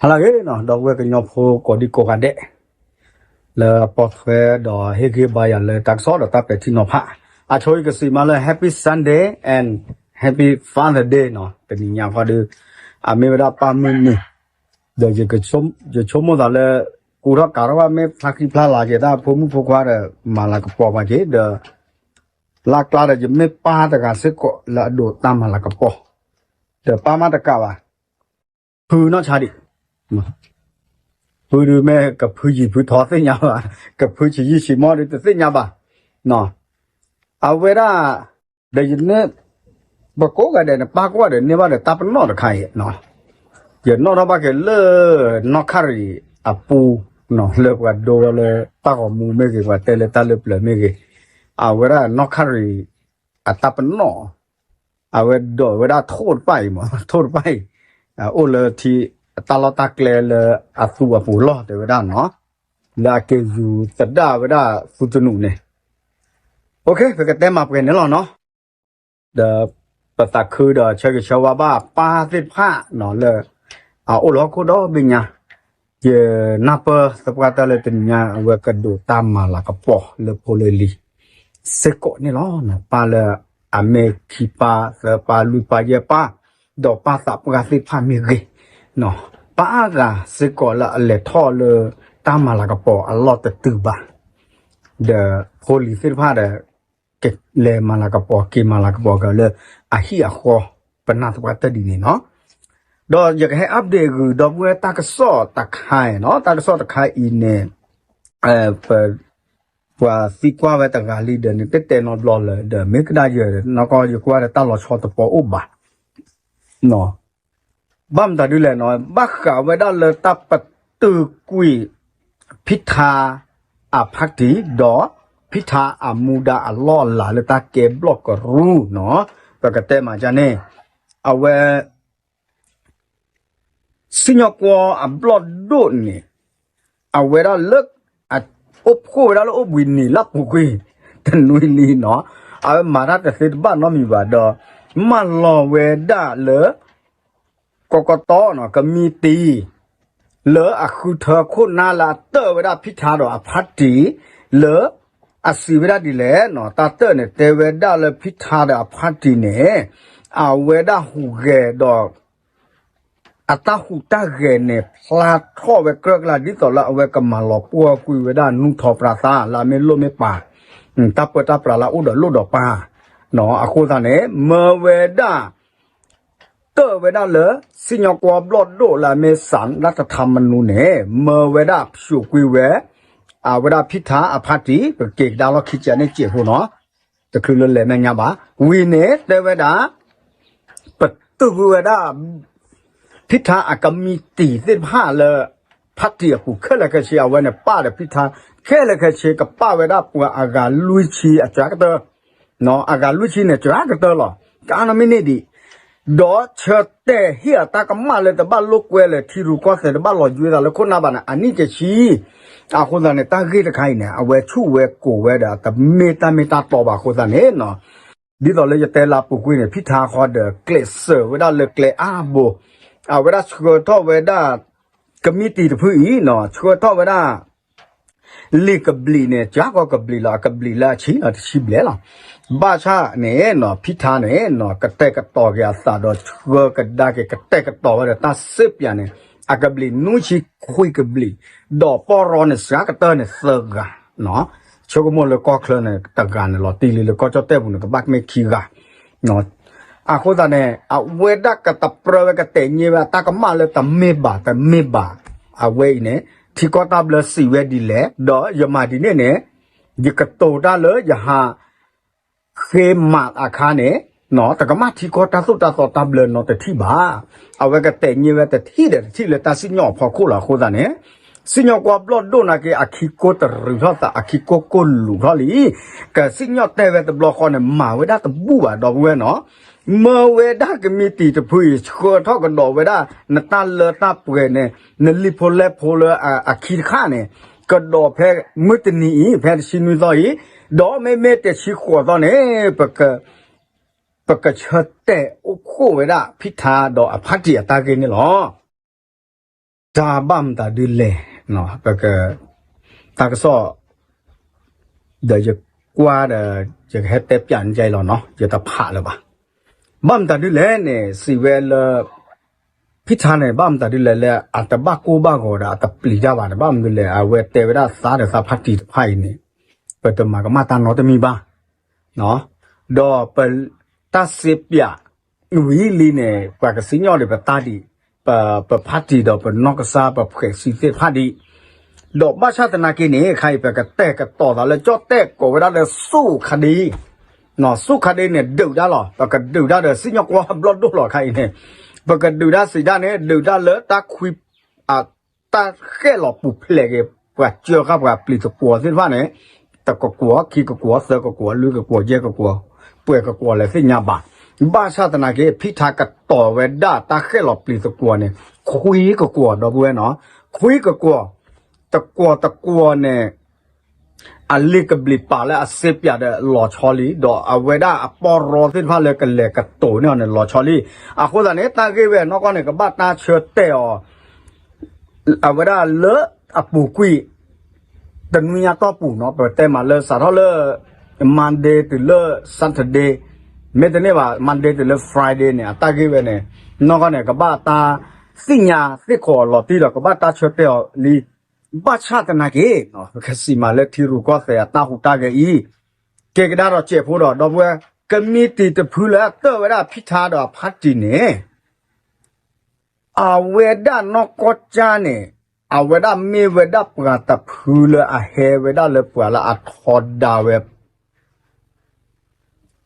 လၢအဂ့ၤနီၤ ဒီပုၢ်ဝဲၢ်ကညီဖိကိးဒံကိးဂၤဒဲး လၢအပိာ်ထွဲဒီးဟ့ၣ်ဂံၢ်ဘါယၤလၢတၢ်ကစီၣ်ဒီးတၢ်ပဲာ်ထံနီၤဖး, အဆိယကစံးမးလၢ Happy Sunday and Happy Father Day နီၤ, တနံၤညါဃီဒီး အမ့ၢ်ဝဲဒၣ်ပၢ်မုၢ်နံၤ, ဒီးယဆိကမိၣ်သးလၢ ကူထီၣ်ကးထီၣ်ဘၣ်မ့ၢ်ဖျါဃံဖျါလၤက့ၤတၢ်ဖိမုၣ်ဖိခွါဒီး မၤလၤကပီၤပှၤက့ၤဒီး လၢကျါဒီးယမ့ၢ်ပၢ်တဂၤစ့ၢ်ကီးလၢအဒိးတၢ်မၤလၤကပီၤ, ဒီးပၢ်မးတကးဘၣ် ဖုနီၢ်ဆါဒံး, ဖုဒုးမ့ၢ်ကဖုယံၤဖုထီသ့ၣ်ညါဘၣ်, ကဖုဆံးယံာ်ဆံးမီၢ်ဒုးတသ့ၣ်ညါဘၣ်, အဝဲဒၣ် ဒီးယန့ၣ် ပကိးဂၤဒဲးန့ၣ် ပၢ်ကိးဂၤဒဲးန့ၢ်ဘၣ်ဒီးတၢ်ပနီၣ်တခါအံၤ, ယနီၣ်ထီၣ်ဘၣ်က့ၤလၢ နီၢ်ခရံာ်အပူၤ, လၢပှၤဒိဝဲလၢတၢ်ဂီၤမူမ့ၢ်ဂ့ၤ ပှၤတဲလၢတၢ်လၢပျၢၤမ့ၢ်ဂ့ၤ, အဝဲဒၣ်နီၢ်ခရံာ်အတၢ်ပနီၣ် အဝဲဒိးဝဲဒၣ်ထိၣ်တဖၣ်အံၤမး, ထိၣ်တဖၣ်အံၤ အိၣ်လၢထံအတၢ်လီၢ်တၢ်ကျဲလၢအသူအပူၤလီၢ်တဲဝဲဒၣ်နီၤ, လၢအက့ၤယူၤသဒၣ်ဝဲဒၣ်သူသနူးန့ၣ်, ပကတဲမၤပှဲၤန့ၣ်လီၤနီၤ, ဒီးပသးခုဒီးဆၢဂ့ၤဆၢဝါဘၣ်ပၢ်သ့ၣ်တဖၣ်နီၤလၢ အအိၣ်လၢဟီၣ်ခိၣ်ဒီဘ့ၣ်ညါ, ယနၢ်ပၢၢ်သပှၢ်တၢၢ်လၢတနံၤညါ အဝဲကဒိးတၢ်မၤလၤကပီၤလၢဖိလၢလံၤ စ့ၢ်ကီးန့ၣ်လီၤ. ပၢ်လၢအမ့ၢ်ခံပၢ်သၢပၢ်လွံၢ်ပၢ်ယဲၢ်ပၢ်, ဒီးပၢ်သးပှၢ်သ့ၣ်တဖၣ်မ့ၢ်ဂ့ၤ, ပၢ်အါဂၤစ့ၢ်ကီးလၢအလဲၤထီၣ်လၢတၢ်မၤလၤကပီၤအလီၢ်တတုၤဘၣ်, ဒီးဖိလံၤသ့ၣ်တဖၣ်ဒီး ကလဲၤမၤလၤကပီၤ က့ၤမၤလၤကပီၤက့ၤလၢအဟံၣ်အဃီ ပနၢ်သပှၢ်တၢၢ်ဒ်န့ၣ်နီၤ, ဒီးယကဟဲ update ဂုာ်ဒီပုၢ်ဝဲၢ်တၢ်ကစီၣ်တခါနီၤ, တၢ်ကစီၣ်တခါအံၤန့ၣ် ပှၤသံကွၢ်ဝဲတဂၤလံဒီးန့ၣ် တတဲနီတဘျီလၢၤဒီး မ့ၢ်ကဒါယဲ နီၢ်ကီၢ်ယကွၢ်ဒီးတၢ်လီၤဆီတပီၤအိၣ်ဘၣ်, ဘၣ်မတၤဒ်လဲၣ်နီၤ, ဘၣ်ဃးဝဲဒၣ်လၢတၢ်ပတုာ်ကွံာ် ဖံထါအဖါတံၢ် ဒီးဖံထါအမူဒါအလီၢ်အလၤလၢတၢ်ကဲဘျီၣ်ကရူၢ်နီၤ, ပကတဲမးဒ်န့ၣ်, အဝဲ စံၣ်ညီၣ်ကွီၢ်အဘျီၣ်ဒိၣ်န့ၣ် အဝဲဒၣ်လၢ အိၣ်ဖှိၣ်ဝဲဒၣ်လၢအိၣ်ဘှံးနံၤလၢအပူၤကွံာ် တနွံလံနီၤ, အဝဲမၤတၢ်တသ့တဘၣ်နီတမံၤဘၣ်ဒီး မၢလီၤဝဲဒၣ်လၢ ကကတီနီၤ ကမံးတံာ် လၢအဃုထၢခိၣ်နၢ်လၢအတၢၢ်ဝဲဒၣ်ဖံထါဒီးအဖါတံၢ် လၢအစံးဝဲဒၣ်ဒ်လဲၣ်နီၤ, တၢ်တၢၢ်န့ၣ် တဲဝဲဒၣ်လၢဖံထါဒီးအဖါတံၢ်န့ၣ် အဝဲဒၣ်ဟူးဂဲၤဒီး အတၢ်ဟူးတၢ်ဂဲၤန့ၣ် ဖျါထီၣ်ဝဲကြၢးကြၢး ဒ်သိးလၢအဝဲကမၤလီၤပှီၢ်ကွံာ်ဝဲဒၣ် နူၢ်ထီပြးသး လၢအမ့ၢ်လိၣ်မ့ၢ်ပာ် တၢ်ပၢတၢ်ပြးလၢအအိၣ်ဒီးလိၣ်ဒီးပၢ်, အဃိသတးန့ၣ် မၢဝဲဒၣ် တၢၢ်ဝဲဒၣ်လၢ စံၣ်ညီၣ်ကွီၢ်ဘျီၣ်ဒိၣ်လၢအမ့ၢ်စးဒၣ်တထါမနုၤန့ၣ် မၢဝဲဒၣ်ဖျိးကွံာ်ဝဲ အဝဲဒၣ်ဖံထါအဖါတံၢ် ပက့ၤကဒါလီၢ်ခံကန့ၣ်စဲးဖိနီၤ, တချုးလၢလဲၤမဲာ်ညါဘၣ်, ဝံၤန့ၣ် တဲဝဲဒၣ် ပတုာ်ကွံာ်ဝဲဒၣ် ဖံထါအကမံးတံာ်သ့ၣ်တဖၣ်လၢ ဖါတံၢ်အပူၤခဲလၢာ်ခဲဆ့ အဝဲန့ၣ်ပာ်ဒီးဖံထါ ခဲလၢာ်ခဲဆ့ ကပာ်ဝဲဒၣ်ပှၤအဂၤလွံၢ်ဆံအစှၤကတၢၢ်, အဂၤလွံၢ်ဆံန့ၣ် စှၤကတၢၢ်လီၤ. တၢ်နီတမံၤန့ၣ်ဒံး ဒီးဆၢတဲာ်ဟ့ၣ်အတၢ်ကမၣ်လၢတဘၣ်လိာ်ကွဲလၢၤ ထံရူၢ်ကီၢ်သဲးတဘၣ်လီၤယွဲသးလၢခိၣ်နၢ်ဘၣ်န့ၣ် အနံၣ်ကဆံ အဃိသတးန့ၣ် တၢ်ဂ့ၢ်တခါအံၤန့ၣ် အဝဲဆူၣ်ဝဲကိးဝဲဒီး တမ့ၢ်တၢ်မ့ၢ်တၢ်တီဘၣ်အဃိသတးန့ၣ် ဒ်သိးလၢယတဲလၢအပူၤကွံာ်န့ၣ် ဖံထါဃီဒီးကျဲးစၢးဝဲဒၣ်လၢကျဲအါဘိ, အဝဲဒၣ်ဆှၢထီၣ်ဝဲဒၣ် ကမံးတံာ်တဖုအံၤနီၤ ဆှၢထီၣ်ဝဲဒၣ် လံာ်ကဘျံးန့ၣ် စှၤကီးကဘျံးလီၤ အကဘျံးလၢအဆံလီၤ တဆံဘျဲၣ်လီၤ. ဘၣ်ဆၣ်န့ၣ်နီၤ ဖံထါန့ၣ်နီၤ ကတဲာ်ကတီၤက့ၤအသးဒီးဆှၢကဒါက့ၤ ကတဲာ်ကတီၤဝဲဒီးတၢ်စ့ပၠးန့ၣ် အကဘျံးနွံဆံခွံကဘျံး, ဒီးပီၢ်ရီန့ၣ် စှၤကတၢၢ်န့ၣ်သၢဂၤ, ဆိကမိၣ်လၢကီၢ်ချၢန့ၣ် တဂၤန့ၣ်လီၤတံၢ်လံ လၢကီၢ်ကၠီၣ်တဲၣ်ပူၤန့ၣ် ကဘၣ်မ့ၢ်ခံဂၤ အဃိသတးန့ၣ် အဝဲဒၣ်ကတပြၢဝဲကတဲာ်ညါဝဲအတၢ်ကမၣ်လၢတမ့ၢ်ဘၣ်တမ့ၢ်ဘၣ်, အဝဲအံၤန့ၣ် ထံကီၢ်တၢ်ဘျၢစံးဝဲဒ်လဲၣ် ဒီးယမၤဒ်န့ၣ်န့ၣ် ယကတိၤတၢ်လၢယဟး ဃ့မးအခါန့ၣ် တကမၣ်ထံကီၢ်တၢ်သိၣ်တၢ်သီတၢ်ဘျၢနီတထံၣ်ဘၣ်. အဝဲကတဲာ်ညါဝဲတထံၣ်ဒီးတထံၣ်လၢတၢ်စံၣ်ညီၣ်အဖီခိၣ်လီၤ. အဃိသတးန့ၣ် စံၣ်ညီၣ်ကွီၢ်ဘျီၣ်ဒိၣ်နာ်က့ အခံကိၢ်တရုးထီၣ်သး အခံကိၢ်ကိၢ်လူးထီၣ်လံ. ကစံၣ်ညီၣ်တဲဝဲတဘျီဃီန့ၣ် မၤဝဲဒၣ်တဘူၣ်ဘၣ် ဒီပုၢ်ဝဲၢ်နီၤ. မၢဝဲဒၣ်ကမံးတံာ်တဖုအံၤ ဆှၢထီၣ်ကဒီးဝဲဒၣ် နတၢ်လၢတၢ်ပှဲၤန့ၣ် နလံာ်ဖိလဲၢ်ဖိလၢအခံတခါန့ၣ် ကဒီးဖဲမုၢ်တနံၤအံၤ ဖဲတဆံနွံသီအံၤ, ဒီးမ့မ့ၢ်တဆံဃိးသီန့ၣ် ပကဆၢတဲာ်အိၣ်ဖှိၣ်ဝဲဒၣ်ဖံထါဒီးအဖါတံၢ်အတၢ်ဂ့ၢ်န့ၣ်လီၤ. တၢ်ဘၣ်မတၤဒ်လဲၣ်, ပက, တၢ်ကစီၣ်, ဒီးယကွၢ်ဒီး, ယကဟဲတဲပၠးန့ၢ်ကလီၤနီၤ, ယတဖးလၢၤဘၣ်. ဘၣ်မတၤဒ်လဲၣ်န့ၣ် စံးဝဲလၢ ဖံထါန့ၣ် ဘၣ်မတၤဒ်လဲၣ်လၢ အတဘၣ်ကိၢ်ဘၣ်ဂီၤဒီးအတပျံၤတၢ်ဘၣ်န့ၣ် ဘၣ်မနုၤလဲၣ်, အဝဲတဲဝဲဒၣ်သးဒီးသးဖါတံၢ်တဖၣ်အံၤန့ၣ် ပတမၤကမၣ်တၢ်နီတမံၤဘၣ်. ဒီးပတၢ်စ့ပၠး ဝံၤလံန့ၣ် ပှၤကစံၣ်ညီၣ်ဒံးပတၢ်ဒံး, ပ, ပဖါတံၢ်ဒီးပနီၢ်ကစၢ်ပဖှဲးစံသ့ၣ်တဖၣ်ဒံး, ဒီးဘၣ်ဆၣ်သနာ်က့န့ၣ် ခဲအံၤပကတဲာ်ကတီၤသးလၢကၠီၣ်တဲၣ်ကိးဝဲဒၣ်လၢစူၣ်ခါဒ့, စူၣ်ခါဒ့န့ၣ် ဒုးတၢ်လီၤ, ပကဒုးတၢ်ဒီးစံၣ်ညီၣ်ကွီၢ်ဘျီၣ်ဒိၣ်လီၤခါအံၤန့ၣ်, ပကဒုးတၢ်စံးတၢ်န့ၣ် ဒုးတၢ်လၢတၢ်ခွံ အတၢ်ဃဲၣ်လီၤပူၤဖျဲးက့ၤ ပှၤကၢဃာ်ပှၤပျံၤသကွီၤသ့ၣ်တဖၣ်န့ၣ်, တကကွီၤ ခံကကွီၤ သၢကကွီၤ လွံၢ်ကကွီၤ ယဲၢ်ကကွီၤ ပှဲၤကကွီၤလဲၣ်သ့ၣ်ညါဘၣ်. ဘၣ်ဆၣ်သနာ်က့ ဖံထါကတီၤဝဲဒၣ်တၢ်ဃဲၣ်လီၤပျံၤသကွီၤန့ၣ် ခွံကကွီၤ ဒီပုၢ်ဝဲၢ်နီၤ, ခွံကကွီၤ, တကွီၤတကွီၤန့ၣ် အလ့ၤကဘျံးပာ်လၢအစ့ပၠးဒီးလီၤဆီလံ, ဒီးအဝဲဒၣ်အပီၢ်ရီသ့ၣ်တဖၣ်လၢ ကလဲၤကတိၤန့ၢ်အီၤန့ၣ် လီၤဆီလံ. အဃိသတးန့ၣ် တၢ်ဂ့ၢ်ဝဲနီၢ်ကီၢ်န့ၣ် ကဘၣ်တၢ်ဆၢတဲာ်အီၤ အဝဲဒၣ်လၢအပူၤကွံာ် တနွံညါတီၢ်ပူၤနီၤ, ပတဲမးလၢစးထီၣ်လၢ Monday တုၤလၢ Saturday, မ့တမ့ၢ်ဘၣ် Monday တုၤလၢ Friday န့ၣ် အတၢ်ဂ့ၢ်ဝဲန့ၣ် နီၢ်ကီၢ်န့ၣ် ကဘၣ်တၢ်သ့ၣ်ညါသ့ၣ်ခိးအီၤလီၤတံၢ်ဒီး ကဘၣ်တၢ်ဆၢတဲာ်အီၤလံ. ဘၣ်ဆၣ်သနာ်က့ ကစံးမးလၢထံရူၢ်ကီၢ်သဲးအတၢ်ဟူးတၢ်ဂဲၤအံၤ ကဲကဒါဒီးစဲးဖိဒီး ဒီပုၢ်ဝဲၢ် ကမံးတံာ်တဖုလၢအတၢၢ်ဝဲဒၣ်ဖံထါဒီးအဖါတံၢ်န့ၣ် အဝဲဒၣ်နီၢ်ကီၢ်ကၠၢ်န့ၣ် အဝဲဒၣ်မ့ၢ်ဝဲဒၣ်ပှၤတဖုလၢအဟဲဝဲဒၣ်လၢပှၤလၢအထီဒါဝဲ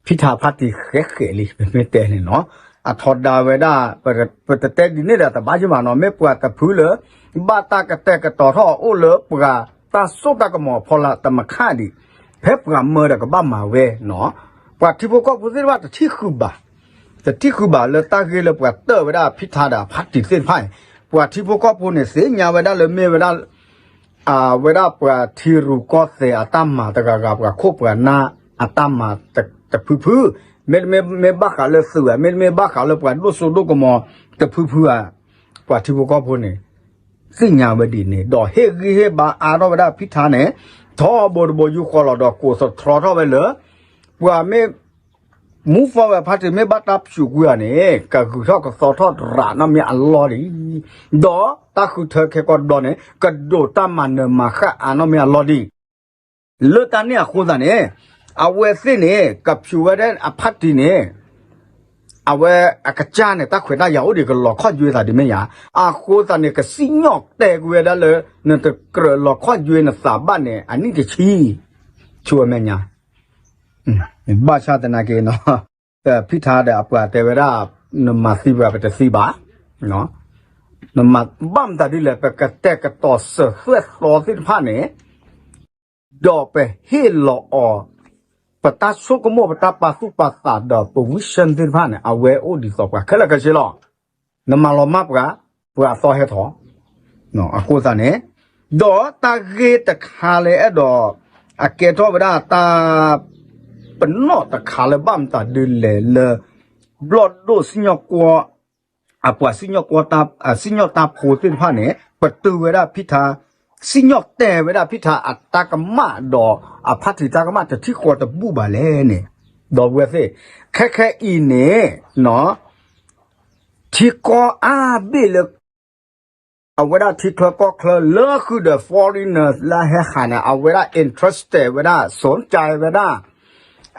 ဖံထါဖါတံၢ်ဃဲးဃဲးလံ ပမ့ၢ်တဲန့ၣ်နီၤ, အထီဒါဝဲဒၣ် ပတတဲဒ်န့ၣ်ဒီးတဘၣ်ယံၢ်မးနီၤ, မ့ၢ်ပှၤတဖုလၢ ဘၣ်တၢ်ကတဲာ်ကတီၤထီၣ်အအိၣ်လၢပှၤတၢ်စိတၢ်ကမီၤအဖီလာ်တမံၤဃီဒံး, ဖဲပှၤမၢဒီးကဘၣ်မၤဝဲနီၤ, ပှၤထံဖိကီၢ်ဖိသ့ၣ်တဖၣ်တထံၣ်ဃုာ်ဘၣ်, တထံၣ်ဃုာ်ဘၣ်လၢတၢ်ဂ့ၢ်လၢပှၤတၢၢ်ဝဲဒၣ်ဖံထါဒီးဖါတံၢ်သ့ၣ်တဖၣ်အံၤ, ပှၤထံဖိကီၢ်ဖိန့ၣ် သ့ၣ်ညါဝဲဒၣ်လၢမ့ၢ်ဝဲဒၣ် အဝဲဒၣ်ပှၤထံရူၢ်ကီၢ်သဲးအတၢ်မၤတဂၤဂၤ ပှၤခိၣ်ပှၤနၢ်အတၢ်မၤတဖုဖု, မ့တမ့ၢ်မ့ၢ်ဘၣ်ဃးလၢသုးဧါ, မ့တမ့ၢ်ဘၣ်ဃးလၢပှၤဒိၣ်စိဒိၣ်ကမီၤတဖုဖုဧါ, ပှၤထံဖိကီၢ်ဖိန့ၣ် သ့ၣ်ညါဝဲဒ်န့ၣ် ဒီးဟ့ၣ်ဂံၢ်ဟ့ၣ်ဘါအါထီၣ်ဝဲဒၣ်ဖံထါန့ၣ် ထီဘိတဘိယူၢ်ဃီလီၤဒီးကိးသတြီထီၣ်ဝဲလၢ ပှၤမ့ၢ် move forward party မ့ၢ်ဘၣ်တၢ်ဖျိးကွံာ်ဧါန့ၣ် ကဂုၤထီၣ်ကသီထီၣ်ရးနီၢ်မ့ၢ်အလီၢ်ဒံး, ဒီးတၢ်ဃုထၢခဲကိာ်ဒီးန့ၣ် ကဒိးတၢ်မၤနၢၤမၤဃၣ်အါနီၢ်မ့ၢ်အလီၢ်ဒံး, လၢတၢ်န့ၣ်အဃိသတးန့ၣ် အဝဲသ့ၣ်န့ၣ် ကဖျိးဝဲဒၣ်အဖါတံၢ်န့ၣ် အဝဲအကစၢ်န့ၣ် တၢ်ခွဲးတၢ်ယာ်အိၣ်ဒံးကလီၤခီၣ်ယွဲသးဒ်မ့ၢ်ယါ, အဃိသတးန့ၣ် ကစံၣ်ညီၣ်တဲာ်ကွံာ်ဝဲဒၣ်လၢ နတကြၢးလီၤခီၣ်ယွဲနသးဘၣ်န့ၣ် အနံၣ်တဆံ ဆိဝဲမဲာ်ညါ, ဘၣ်ဆၣ်သနာ်က့နီၤ ဖံထါဒီးအပှၤတဲဝဲဒၣ် နမၤသံပှၤပတသံဘၣ်, နမၤဘၣ်မတၤဒ်လဲၣ် ပကတဲာ်ကတီၤစၢၤသွဲၣ်သီသ့ၣ်တဖၣ်န့ၣ် ဒီးပဟ့ၣ်လီၤအီၤ ပတၢ်ဆိကမိၣ် ပတၢ်ပာ်သူၣ်ပာ်သးဒီးပ vision သ့ၣ်တဖၣ်န့ၣ် အဝဲအိၣ်ဒ်သိးပှၤခဲလၢာ်ခဲဆ့လီၤ. နမၤလီၤမၢ်ပှၤ ပှၤအသီဟဲထီၣ်, အဃိသတးန့ၣ် ဒီးတၢ်ဂ့ၢ်တခါလၢအဲၣ်ဒိး အကဲထီၣ်ဝဲဒၣ်တၢ် ပနီၣ်တခါလၢဘၣ်မတၤဒ်လဲၣ်လၢ ဘျီၣ်ဒိၣ်စံၣ်ညီၣ်ကွီၢ် အပှၤစံၣ်ညီၣ်ကွီၢ် စံၣ်ညီၣ်တၢ်ဖိသ့ၣ်တဖၣ်န့ၣ် ပတုာ်ဝဲဒၣ်ဖံထါ စံၣ်ညီၣ်တဲာ်ဝဲဒၣ်ဖံထါအတၢ်ကမၣ်ဒီးအဖါတံၢ်တၢ်ကမၣ်တထံၣ်ဃီတဘူၣ်ဘၣ်လဲၣ်န့ၣ်, ဒီပုၢ်ဝဲၢ်သ့ၣ် ခဲခဲအံၤန့ၣ် ထံကီၢ်အါဘ့ၣ်လၢ အဝဲဒၣ်ထံချၢကီၢ်ချၢလၢဃုာ်ဒီး foreigner လၢအဟဲဟးန့ၣ် အဝဲဒၣ် interested ဝဲဒၣ် စူၣ်ကၠဲဝဲဒၣ်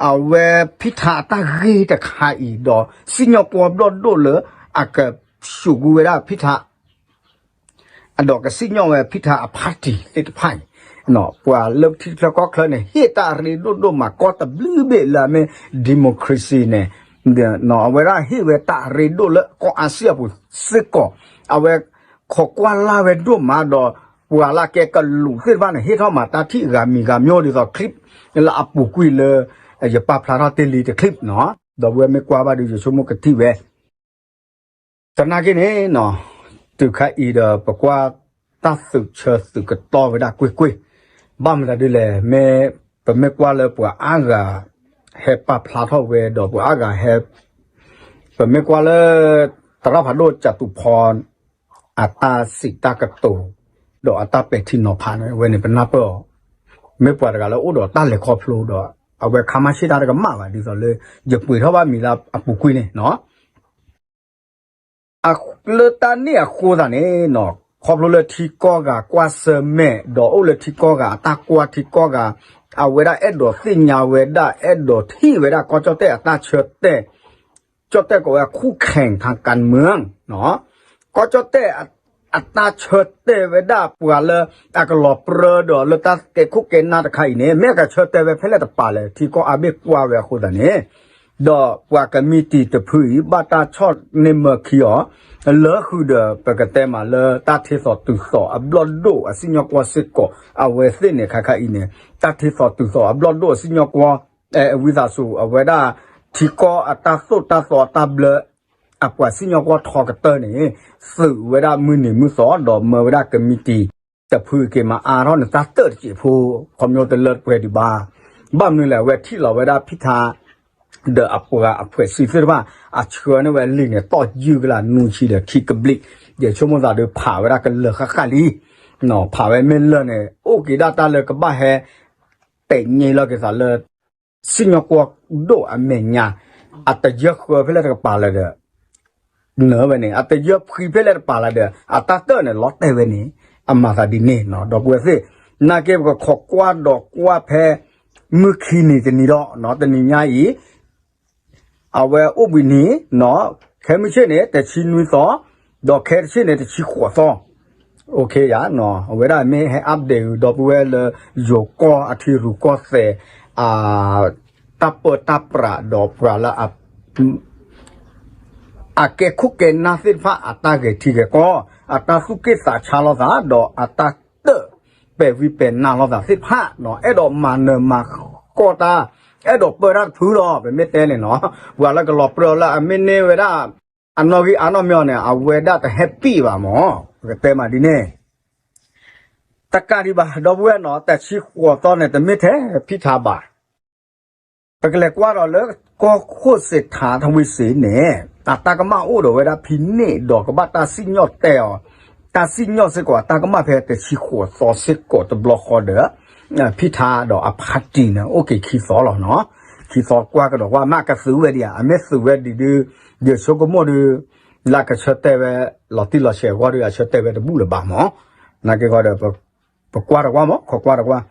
အဝဲဖံထါအတၢ်ဂ့ၢ်တခါအံၤဒီး စံၣ်ညီၣ်ကွီၢ်ဘျီၣ်ဒိၣ်လၢအကဆူးကွံာ်ဝဲဒၣ်ဖံထါ ဒီးကစံၣ်ညီၣ်ဝဲဖံထါအဖါတံၢ်သ့ၣ်တဖၣ်အံၤ, ပှၤလၢထံချၢကီၢ်ချၢန့ၣ် ဟ့ၣ်တၢ်ရ့ဒိၣ်ဒိၣ်မးကီၢ်တဘျုးဘ့ၣ်လၢအမ့ၢ် democracy န့ၣ်, အဝဲဒၣ်ဟ့ၣ်ဝဲတၢ်ရ့ဒိၣ်လၢကီၢ်အါစံၣ်အပူၤစ့ၢ်ကီး, အဝဲခိးကွၢ်လၢ်ဝဲဒိၣ်မးဒီး ပှၤလၢကဲကလူးသ့ၣ်တဖၣ်န့ၣ် ဟ့ၣ်ထီၣ်မးတၢ်ထံၣ်ဂၤမံၤဂၤမျိၤဒ်သိး clip လၢအပူၤကွံာ်လၢ ယပာ်ဖျါထီၣ်တ့ၢ်လံတ clip နီၤ, ဒီပုၢ်ဝဲၢ်မ့ၢ်ကွၢ်ဘၣ်ဒီးယဆိကမိၣ်ကထံၣ်ဝဲ သနာ်က့န့ၣ်နီၤ, တုၤခါအံၤဒီးပကွၢ်တၢ်သုးဆၢသုးကတီၢ်ဝဲဒၣ်ကွ့ၢ်ကွ့ၢ်, ဘၣ်မတၤဒ်လဲၣ်, မ့ၢ်ပမ့ၢ်ကွၢ်လၢပှၤအါဂၤ ဟဲပာ်ဖျါထီၣ်ဝဲဒီးပှၤအါဂၤဟဲ, ပမ့ၢ်ကွၢ်လၢ သရၣ်ဖးဒိၣ်ကၠးသူၣ်ဖီ အတၢ်စံးတၢ်ကတိၤ ဒီးအတၢ်ပဲာ်ထံနီၤဖးန့ၣ် အဝဲန့ၣ်ပနၢ်ပၢၢ်အီၤ, မ့ၢ်ပှၤတဂၤလၢအိၣ်ဒီးတၢ်လဲၤခီဖျိဒီး အဝဲခါမါဆ့ၣ်တၢ်တကမၣ်ဘၣ် ဒ်သိးလၢ ယပှ့ၤထီၣ်ဘၣ်မံၤလၢအပူၤကွံာ်န့ၣ်နီၤ လၢတၢ်န့ၣ်အဃိသတးန့ၣ်နီၤ ခီဖျိလၢထံကီၢ်ဂၤကွၢ်ဆၢၣ်မဲာ် ဒီးအိၣ်လၢထံကီၢ်ဂၤအတၢ်ကွၢ်ထံကီၢ်ဂၤ အဝဲဒၣ်အဲၣ်ဒိးသ့ၣ်ညါဝဲဒၣ် အဲၣ်ဒိးထံၣ်ဝဲဒၣ် ကီၢ်ကၠီၣ်တဲၣ်အတၢ်ဆၢတဲာ် ကၠီၣ်တဲၣ်ကိးဝဲ ခုၣ်ခဲၣ်ထးကၣ်မၢၢ် ကီၢ်ကၠီၣ်တဲၣ်အတၢ်ဆၢတဲာ်ဝဲဒၣ်ပှၤလၢအကလီၤပြၢဒီးလၢတၢ်ကဲခိၣ်ကဲနၢ်တခါအံၤန့ၣ် မ့ၢ်အကဆၢတဲာ်ဝဲဖဲလဲၣ်တပၤလဲၣ် ထံကီၢ်အါဘ့ၣ်ကွၢ်ဝဲအဃိသတးန့ၣ် ဒီးပှၤကမံးတံာ်တဖုအံၤ ဘၣ်တၢ်ဆီၣ်န့ၢ်မၢခံအီၤ လၢဃုာ်ဒီးပကတဲမးလၢတၢ်ထ့သိးတုၤသိးအဘျီၣ်ဒိၣ်အစံၣ်ညီၣ်ကွီၢ်စ့ၢ်ကီး အဝဲသ့ၣ်န့ၣ်ခါခါအံၤန့ၣ် တၢ်ထ့သိးတုၤသိးအဘျီၣ်ဒိၣ်အစံၣ်ညီၣ်ကွီၢ် ဝံသးစူၤ အဝဲဒၣ် ထံကီၢ်အတၢ်သိၣ်တၢ်သီအတၢ်ဘျၢ အပှၤစံၣ်ညီၣ်ကွီၢ်ထီကတၢၢ်န့ၣ် သုးဝဲဒၣ်မုၢ်နံၤမုၢ်သီ ဒီးမၢဝဲဒၣ်ကမံးတံာ်တဖုက့ၤမၤအါထီၣ်န့ၣ် တၢ်တၢၣ်တစဲးဖိ ခီဖျိတလၢတပှဲၤဒံးဘၣ်. ဘၣ်မနုၤလဲၣ် အဝဲထံၣ်လီၤဝဲဒၣ်ဖံထါ ဒီးအပှၤအဖှဲးစံသ့ၣ်တဖၣ် အဆှၢန့ၢ်ဝဲလံာ်န့ၣ် တီၢ်ယုၢ်ကလးနွံဆံဒီးခံကဘျံး ယဆိကမိၣ်သးဒုးဖးဝဲဒၣ်ကလၢာ်ဃၣ်ဃၣ်လံ ဖးဝဲမ့ၢ်လၢာ်န့ၣ် အိၣ်က့ၤဒၣ်တၢ်လၢကဘၣ်ဟဲ ပဲာ်ညါလီၤက့ၤသးလၢ စံၣ်ညီၣ်ကွီၢ်ဒိၣ်အမဲာ်ညါ အတယၢၢ်ဃၢဖဲလဲၣ်တကပၤလၢၤဒီး နၢ်ဝဲန့ၣ် အတယၢၢ်ဖှံဖဲလဲၣ်တကပၤလၢၤဒီး အတၢ်တၢၣ်န့ၣ် လီၤတဲာ်ဝဲန့ၣ် အမၤသးဒ်န့ၣ်နီၤ ဒီပုၢ်ဝဲၢ်သ့ၣ် နာ်က့ပကခိးကွၢ်ဒီးကွၢ်ဖဲ မုၢ်ခံနံၤတနံၤဒီးနီၤ တနံၤညါအံၤ အဝဲအိၣ်ဘှံးနံၤနီၤ ခဲမုၢ်ဆ့ၣ်န့ၣ် တဆံနွံသီ ဒီးခဲတဆ့ၣ်န့ၣ် တဆံဃိးသီ ယ အဝဲဒၣ်မ့ၢ်ဟဲ update ဒီပုၢ်ဝဲၢ်လၢ ယိၤကီၢ်အထံရူၢ်ကီၢ်သဲး တၢ်ပၢတၢ်ပြးဒီးပှၤလၢ အကဲခိၣ်ကဲနၢ်သ့ၣ်တဖၣ်အတၢ်ဂဲၤထံဂဲၤကီၢ် အတၢ်သူၣ်က့ၣ်သးဆါလိာ်သး ဒီးအတၢ်တၢၣ်ပဲာ်ဝံၤပဲာ်နါလိာ်သးသ့ၣ်တဖၣ်နီၤ အဲၣ်ဒိးမၤနၢၤမၤဃီၣ်တၢ် အဲၣ်ဒိးပၢတၢ်တဖုလီၤ ပမ့ၢ်တဲန့ၣ်နီၤ ပှၤလၢကလီၤပြၢလၢအမ့ၢ်န့ၢ်ဝဲဒၣ် အနီၣ်ဂံၢ်အါနီၣ်မ့ၢ်အီၤန့ၣ် အဝဲဒၣ်တဟဲပံၣ်ဘၣ်မၢ် ပကတဲမးဒ်န့ၣ် တကးဒံးဘၣ် ဒီပုၢ်ဝဲၢ်နီၤ တဆံဃိးသီန့ၣ် တမ့ၢ်ထဲဖံထါဘၣ် ပကလဲၤကွၢ်ဒီးလၢ ကီၢ်ခိၣ်စ့းထါထဝံစ့န့ၣ် အတၢ်ကမၣ်အိၣ်ဒီးဝဲဒၣ်ဖံန့ၣ် ဒီးကဘၣ်တၢ်စံၣ်ညီၣ်တဲာ်အီၤ တၢ်စံၣ်ညီၣ်စ့ၢ်ကီး အတၢ်ကမၣ်ဖဲတဆံဃိးသီစ့ၢ်ကီးတဘျီဃီဒီး ဖံထါဒီးအဖါတံၢ်န့ၣ် အိၣ်က့ၤခံသီလီၤနီၤ ခံသီကွၢ်ကဒီးကွၢ် မ့ၢ်အကသုးဝဲဒံးဧါ အမ့ၢ်သုးဝဲဒံးဒုး ယဆိကမိၣ်ဒုး လၢအကဆၢတဲာ်ဝဲ လီၤတံၢ်လီၤဆဲးအဂီၢ်ဒီး အဆၢတဲာ်ဝဲတဘူၣ်လၢၤဘၣ်မၢ် နာ်က့ဂီၢ်ဒီး ပကွၢ်တကွၢ်မၢ် ခိးကွၢ်တကွၢ်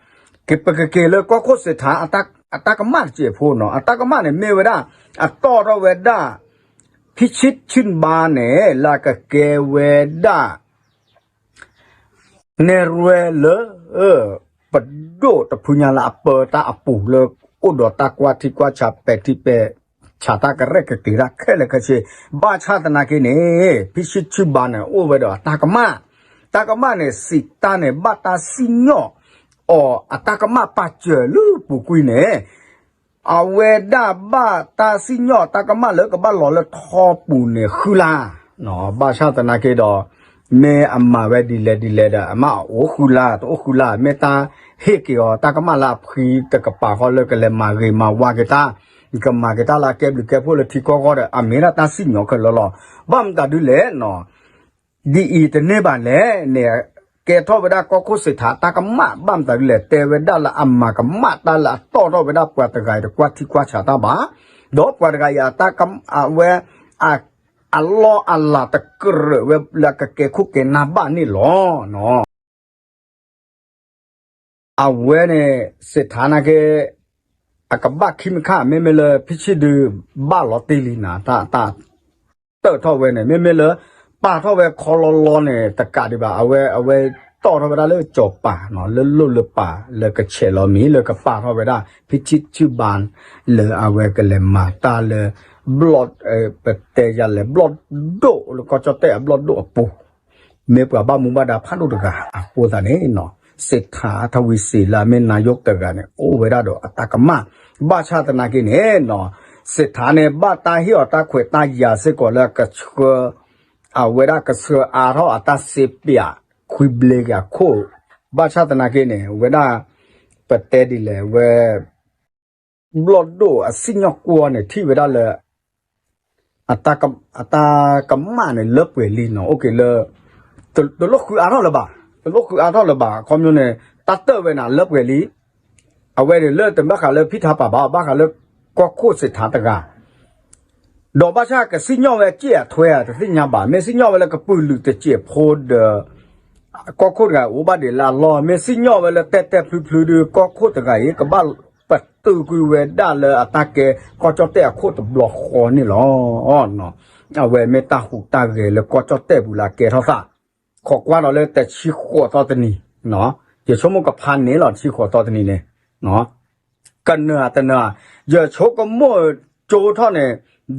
ပကက့ၤလၢကီၢ်ခိၣ်စ့းထါ အတၢ်ကမၣ်တစဲးဖိနီၤ အတၢ်ကမၣ်န့ၣ်မ့ၢ်ဝဲဒၣ် အတီၣ်ထီၣ်ဝဲဒၣ် ဖံဆံဆံဘါန့ၣ် လၢအကကဲဝဲဒၣ် နဲၣ်ရွဲလၢ ပဒိၣ်တဖုညါလၢအပၢတၢ်အပူၤလၢ အိၣ်ဒီးတၢ်ကွၢ်ထံကွၢ်ဆးပဲာ်ထံပဲာ်ဆးတၢ်ကရဲၣ်ကကျဲၤတၢ်ခဲလၢာ်ခဲဆ့ ဘၣ်ဆၣ်သနာ်က့န့ၣ် ဖံဆံဆံဘါန့ၣ် အိၣ်ဝဲဒီးအတၢ်ကမၣ် တၢ်ကမၣ်န့ၣ် စံးတၢ်န့ၣ် ဘၣ်တၢ်စံၣ်ညီၣ်အီၤ အတၢ်ကမၣ်ပာ်စၢၤလၢပူၤကွံာ်န့ၣ် အဝဲဒၣ်ဘၣ်တၢ်စံၣ်ညီၣ်တၢ်ကမၣ်လၢကဘၣ်လီၤလၢထီပူၤန့ၣ်ဃုလါ, ဘၣ်ဆၣ်သနာ်က့ဒီး မ့ၢ်အမၤဝဲဒ်လဲၣ်ဒ်လဲၣ်ဒီး အမ့ၢ်အအိၣ်ဃုလါ တအိၣ်ဃုလါ မ့ၢ်တၢ်ဟ့ၣ်က့ၤအီၤ တၢ်ကမၣ်လၢအဖှံတကပၤဃီလၢကလဲၤမၤဂ့ၤမၤဝါက့ၤတၢ်, ကမၤက့ၤတၢ်လၢအကဲဘျုးကဲဖှိၣ်လၢထံကီၢ်ဂီၢ်ဒီး အမ့ၢ်ဒၣ်တၢ်စံၣ်ညီၣ်ခဲလၢာ်လီၤ. ဘၣ်မတၤဒ်လဲၣ်နီၤ ဒ်အံၤတန့ၢ်ဘၣ်လဲၣ်န့ၣ် ကဲထီၣ်ဝဲဒၣ်ကီၢ်ခိၣ်စ့းထါတၢ်ကမၣ် ဘၣ်မတၤဒ်လဲၣ် တဲဝဲဒၣ်လၢအမၤကမၣ်တၢ်လၢအတီၣ်ထီၣ်ဝဲဒၣ်ပှၤတဂၤအံၤတကွၢ်ထံကွၢ်ဆးတၢ်ဘၣ်, ဒီးပှၤတဂၤအံၤအတၢ်ကမၣ် အဝဲ အ အလီၢ်အလၤတကြၢးဝဲလၢအကကဲခိၣ်ကဲနၢ်ဘၣ်န့ၣ်လီၤ. အဝဲန့ၣ် စ့းထါနာ်က့ အကဘၣ်ခံမံၤခါ မ့မ့ၢ်လၢ ဖံဆံဒု ဘၣ်လီၤတံၢ်လံနၤ တၢ် တၢ်တၢၣ်ထီၣ်ဝဲန့ၣ် မ့မ့ၢ်လၢ ပာ်ထီၣ်ဝဲခီလီလီန့ၣ် တကးဒံးဘၣ် အဝဲ အဝဲတီၣ်ထီၣ်ဝဲဒၣ်လၢကၠီၤပၤနီၤ လၢလိၣ်လၢပၤ လၢကဆဲးလီၤမံၤ လၢကပာ်ထီၣ်ဝဲဒၣ် ဖံဆံဆံဘၣ် လၢအဝဲကလဲၤမၤတၢ်လၢ ဘျီၣ် ပတဲယၤလဲၣ် ဘျီၣ်ဒိၣ်လၢကီၢ်ကၠီၣ်တဲၣ်အဘျီၣ်ဒိၣ်အပူၤ မ့ၢ်ပှၤဘၣ်မူဘၣ်ဒါဖးဒိၣ်တဂၤအဃိသတးန့ၣ်နီၤ စ့းထါထဝံစ့းလၢအမ့ၢ်နၤယိၣ်တဂၤန့ၣ် အိၣ်ဝဲဒၣ်ဒီးအတၢ်ကမၣ် ဘၣ်ဆၣ်သနာ်က့န့ၣ်နီၤ စ့းထါန့ၣ် ဘၣ်တၢ်ဟ့ၣ်အီၤတၢ်ခွဲးတၢ်ယာ်စ့ၢ်ကီးလၢကဆှၢ အဝဲဒၣ်ကဆှၢအါထီၣ်အတၢ်စ့ပၠး ခွံဘျ့က့ၤအခိၣ် ဘၣ်ဆၣ်သနာ်က့န့ၣ် အဝဲဒၣ် ပတဲဒ်လဲၣ်ဝဲ ဘျီၣ်ဒိၣ်အစံၣ်ညီၣ်ကွီၢ်န့ၣ် ထံၣ်ဝဲဒၣ်လၢ အတၢ်ကမၣ်န့ၣ် လၢပှဲၤလံနီၤ အိၣ်က့ၤလၢ တလိၣ်ဃုအါထီၣ်လၢၤဘၣ်, တလိၣ်ဃုအါထီၣ်လၢၤဘၣ် အခီပညီန့ၣ် တၢ်တၢၣ်ဝဲန့ၣ်လၢပှဲၤလံ. အဝဲန့ၣ်လၢတဘၣ်ဃးလၢဖံထါပာ်ဘၣ် ဘၣ်ဃးလၢကီၢ်ခိၣ်စ့းထါတဂၤ ဒီးဘၣ်ဆၣ်ကစံၣ်ညီၣ်ဝဲစ့ၢ်အထွဲဧါ တသ့ၣ်ညါဘၣ်. မ့ၢ်စံၣ်ညီၣ်ဝဲလၢကပုာ်လုးတစဲးဖိဒီး ကီၢ်ခိၣ်တဂၤအိၣ်ဘၣ်ဒံးလၢအလီၢ်, မ့ၢ်စံၣ်ညီၣ်ဝဲလၢတဲတဲဖျုဖျုဒီး ကီၢ်ခိၣ်တဂၤအံၤ ကဘၣ်ပတုာ်ကွံာ်ဝဲဒၣ်လၢအတၢ်ကဲကီၢ်ကၠီၣ်တဲၣ်အခိၣ်တဘျီဃီန့ၣ်လီၤ. အဝဲမ့ၢ်တၢ်ဟူးတၢ်ဂဲၤလၢကီၢ်ကၠီၣ်တဲၣ်ပူၤလၢအကဲထီၣ်သး ခိးကွၢ်ဒီးလၢတဆံဃိးသီတနံၤ, ယဆိကမိၣ်ကဖးန့ၣ်လီၤ တဆံဃိးသီတနံၤန့ၣ် ကနၢၤဧါတနၢၤဧါ, ယဆိကမိၣ်ကၠိထီၣ်န့ၣ်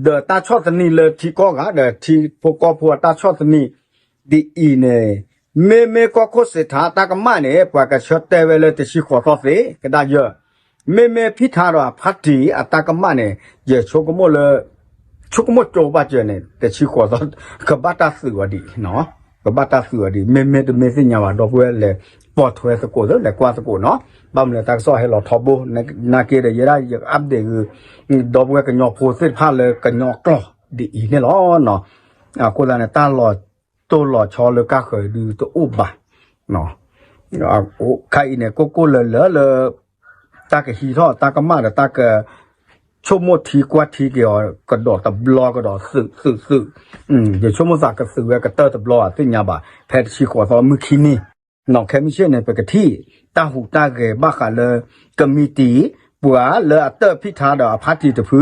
ဒီးတၢ်ဆီၣ်သနံးလၢထံကီၢ်ဂၤ ဒီးထံဖိကီၢ်ဖိအတၢ်ဆီၣ်သနံး ဒ်အံၤန့ၣ် မ့မ့ၢ်ကီၢ်ခိၣ်စ့းထါတၢ်ကမၣ်န့ၣ် ပှၤကဆၢတဲာ်ဝဲလၢတဆံဃိးသီသ့ ကဒါယၢ, မ့မ့ၢ်ဖံထါဒီးအဖါတံၢ်အတၢ်ကမၣ်န့ၣ် ယဆိကမိၣ်လၢ ဆိကမိၣ်ကၠိဘၣ်စၢၤန့ၣ် တဆံဃိးသီ ကဘၣ်တၢ်သုးအီၤဒံး, ကဘၣ်တၢ်သုးအီၤဒံး မ့မ့ၢ်တမ့ၢ်သ့ၣ်ညါဘၣ် ဒီပုၢ်ဝဲၢ်လဲၤပိာ်ထွဲသကိးသ့ လဲၤကွၢ်သကိးနီၤ, ဘၣ်မနုၤတၢ်ကစီၣ်ဟဲလီၤထီဘိ နာ်က့ဒီးယဲဒၣ်ယ update ဂ့ၤ ဒီပုၢ်ဝဲၢ်ကညီဖိသ့ၣ်တဖၣ်လၢကညီကျိာ်ဒ်အံၤန့ၣ်လီၤ. အဃိသတးန့ၣ် တၢ်လီၤတိၢ်လီၤဆီလၢကါဃၢၤဒုးတအိၣ်ဘၣ် ခါအံၤန့ၣ် ကိၢ်ကိၢ်လၢၤလၢၤလၢ တၢ်ကဟံးထီၣ်တၢ်ကမၣ်ဒီးတၢ်က ဆိကမိၣ်ထံကွၢ်ထံက့ၤအီၤ ကဒီးတဘျီကဒီးသုးသုးသုး, ယဆိကမိၣ်သးကသုးဝဲကတၢၢ်တဘျီ သ့ၣ်ညါဘၣ် ဖဲတဆံဃိးသီမုၢ်ခံနံၤ, နီၢ်ခဲမုၢ်ဆ့ၣ်န့ၣ် ပကထံၣ် တၢ်ဟူးတၢ်ဂဲၤဘၣ်ဃးလၢ ကမံးတံာ် ပှၤလၢအတၢၣ်ဖံထါဒီးအဖါတံၢ်တဖု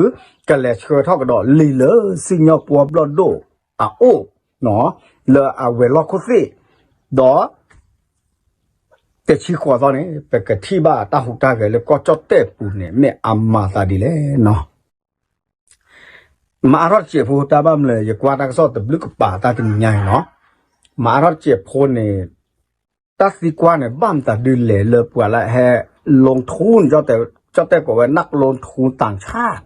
ကလဲၤဆှၢထီၣ်ကဒီးလံာ်လၢစံၣ်ညီၣ်ပှီၢ်ဘျီၣ်ဒိၣ်အအိၣ် လၢအဝဲၤလီၢ်ခိၣ်သ့ၣ်, ဒီး တဆံဃိးသီန့ၣ် ပကထံၣ်ဘၣ်တၢ်ဟူးတၢ်ဂဲၤလၢကီၢ်ကၠီၣ်တဲၣ်ပူၤန့ၣ် မ့ၢ်အမၤသးဒ်လဲၣ်နီၤ. မၤအါထီၣ်တစဲးဖိ တၢ်ဘၣ်မနုၤလဲၣ် ယကွၢ်တၢ်ကစီၣ်တဘျုးကပၤတၢ်တနံၤညါအံၤနီၤ, မၤအါထီၣ်တစဲးဖိန့ၣ် တၢ်သံကွၢ်န့ၣ် ဘၣ်မတၤဒုးလဲၣ်လၢပှၤလၢဟဲ ลงทุน ကၠီၣ်တဲၣ်ကိးဝဲ นักลงทุนต่างชาติ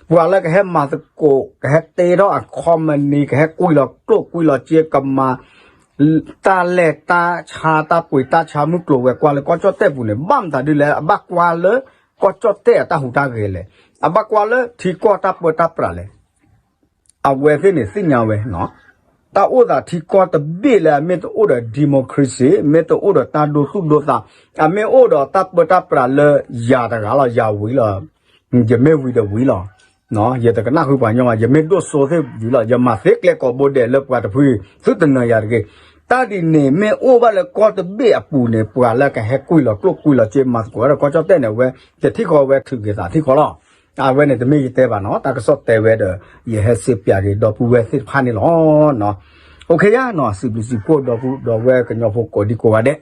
ပှၤလၢကဟဲမၤသကိး ကဟဲတ့ထီၣ်အ company ကဟဲကွံာ်လီၤကျိၣ်ကွံာ်လီၤစ့ ကမၤ တၢ်လဲၤတၢ်ဆါ တၢ်ပှ့ၤတၢ်ဆါ မုၢ်ကျိၤဝဲၤကွာ်လၢကီၢ်ကၠီၣ်တဲၣ်ပူၤန့ၣ် ဘၣ်မတၤဒုးလဲၣ် အဘၣ်ကွၢ်လၢ ကီၢ်ကၠီၣ်တဲၣ်အတၢ်ဟူးတၢ်ဂဲၤလဲၣ်, အဘၣ်ကွၢ်လၢထံကီၢ်တၢ်ပၢတၢ်ပြးလဲၣ်. အဝဲသ့ၣ်န့ၣ်သ့ၣ်ညါဝဲနီၤ, တၢ်အိၣ်သးထံကီၢ်တဘ့ၣ်လၢအမ့ၢ်တအိၣ်ဒီး democracy မ့ၢ်တအိၣ်ဒီးတၢ်ဒိသူၣ်ဒိသး, အမ့ၢ်အိၣ်ဒီးတၢ်ပၢတၢ်ပြးလၢယၤတဂၤလီၤ ယၤဝံၤလီၤ, ယမ့ၢ်ဝံၤဒီးဝံၤလီၤ. ယတကနၣ်ဃုပှၤကညီဘၣ်, ယမ့ၢ်ဒိၣ်စိသ့ၣ်ဝံၤလီၤ, ယမၤသ့ကျဲကိးဘိဒဲးလၢပှၤတဖု သုတနၢၤယၤတဂ့ၤ. တၢ်ဒ်န့ၣ်မ့ၢ်အိၣ်ဘၣ်လၢကီၢ်တဘ့ၣ်အပူၤန့ၣ် ပှၤလၢကဟဲကွံာ်လီၤကျိၣ်ကွံာ်လီၤစ့မၤသကိးဝဲဒီးကီၢ်ကၠီၣ်တဲၣ်န့ၣ် အဝဲ ယထံၣ်ဃီဝဲထုးက့ၤသးထံၣ်ဃီလီၤ. အဝဲန့ၣ်တမ့ၢ်ယတဲဘၣ်နီၤ, တၢ်ကစီၣ်တဲဝဲဒီး ယဟဲစ့ပၠးက့ၤဒီပုၢ်ဝဲၢ်သ့ၣ်တဖၣ်န့ၣ်လီၤ. အိၣ်ခ့ယါနီၤ, စံးဘျုးစံးဖှိၣ်ဒီပုၢ်ဒီဝဲၢ်ကညီဖိကိးဒံကိးဂၤဒဲး,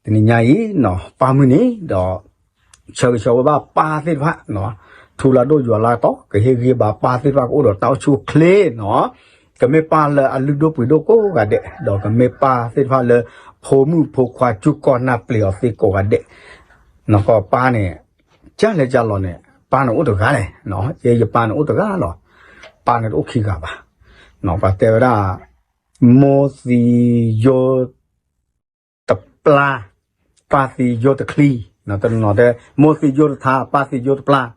တနံၤညါအံၤနီၤ ပၢ်မုၢ်နံၤဒီး ဆၢဂ့ၤဆၢဝါဘၣ်ပၢ်သ့ၣ်တဖၣ်, ထူလၢဒိၣ်ယွၤလၢတီ ကဟ့ၣ်ဂံၢ်ဘါပၢ်သ့ၣ်တဖၣ်ကအိၣ်ဒီးတၢ်အိၣ်ဆူၣ်အိၣ်ချ့နီၤ, ကမ့ၢ်ပၢ်လၢအလုၢ်ဒိၣ်ပှ့ၤဒိၣ်ကိးဂၤဒဲး, ဒီးကမ့ၢ်ပၢ်သ့ၣ်တဖၣ်လၢ ဖိမုၣ်ဖိခွါကၠူကီၢ်နၢ်ပျ့ၤအီၤသ့ကိးဂၤဒဲး, နကီၢ်ပၢ်န့ၣ် ကၢ်လဲၤကၢ်လီၤန့ၣ် ပၢ်န့ၣ်အိၣ်တဂၤလဲၣ်, ယဲယပၢ်န့ၣ်အိၣ်တဂၤလီၤ, ပၢ်န့ၣ်တအိၣ်ခံဂၤဘၣ်, ပှၤတဲဝဲဒၣ် မိၢ်သံယိ တပျၢ်, ပၢ်သံယိတချံ, တနီၤတဲ မိၢ်သံယိတထါ ပၢ်သံယိတပျၢ်,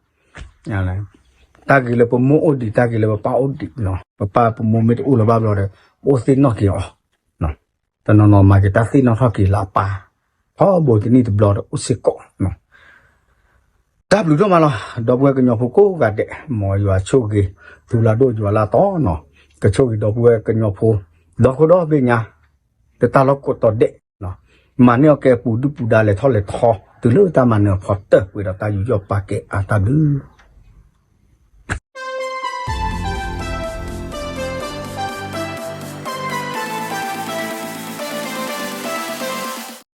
တၢ်ဂ့ၤလၢပမိၢ်အိၣ်ဒံး တၢ်ဂ့ၤလၢပပၢ်အိၣ်ဒံး, ပပၢ်ပမိၢ်မ့ၢ်တအိၣ်လၢၤဘၣ်ဘျီဒီး ပအိၣ်သ့ၣ်နီၣ်က့ၤအီၤ, တနီၤနီၤမၤက့ၤတၢ်သ့ၣ်နီၣ်ထီၣ်က့ၤလၢအပၢ်, ထီဘိတနံၣ်တဘျီဒီးအိၣ်စ့ၢ်ကီး, တၢ်ဘျုးဒိၣ်မးလီၤ ဒီပုၢ်ဝဲၢ်ကညီဖိကိးဂၤဒဲး, မ်ယွၤဆိၣ်ဂ့ၤ ထူလၢဒိၣ်ယွၤလၢတီနီၤ, ကဆိၣ်ဂ့ၤဒီပုၢ်ဝဲၢ်ကညီဖိ ဒီခိၣ်ဒီဘ့ၣ်ညါ လၢတၢ်လီၢ်ကိးတီၤဒဲး, မၤန့ၢ်အီၤကဲအပူၤဒုၣ်ပူၤဒါလဲၤထီၣ်လဲၤထီ, တုၤလၢတၢ်မၤနၢၤအဖီတၢၢ်ပှဲၤဒီးတၢ်ယူးယီၣ်ပာ်ကဲအါတၢ်ဘျုး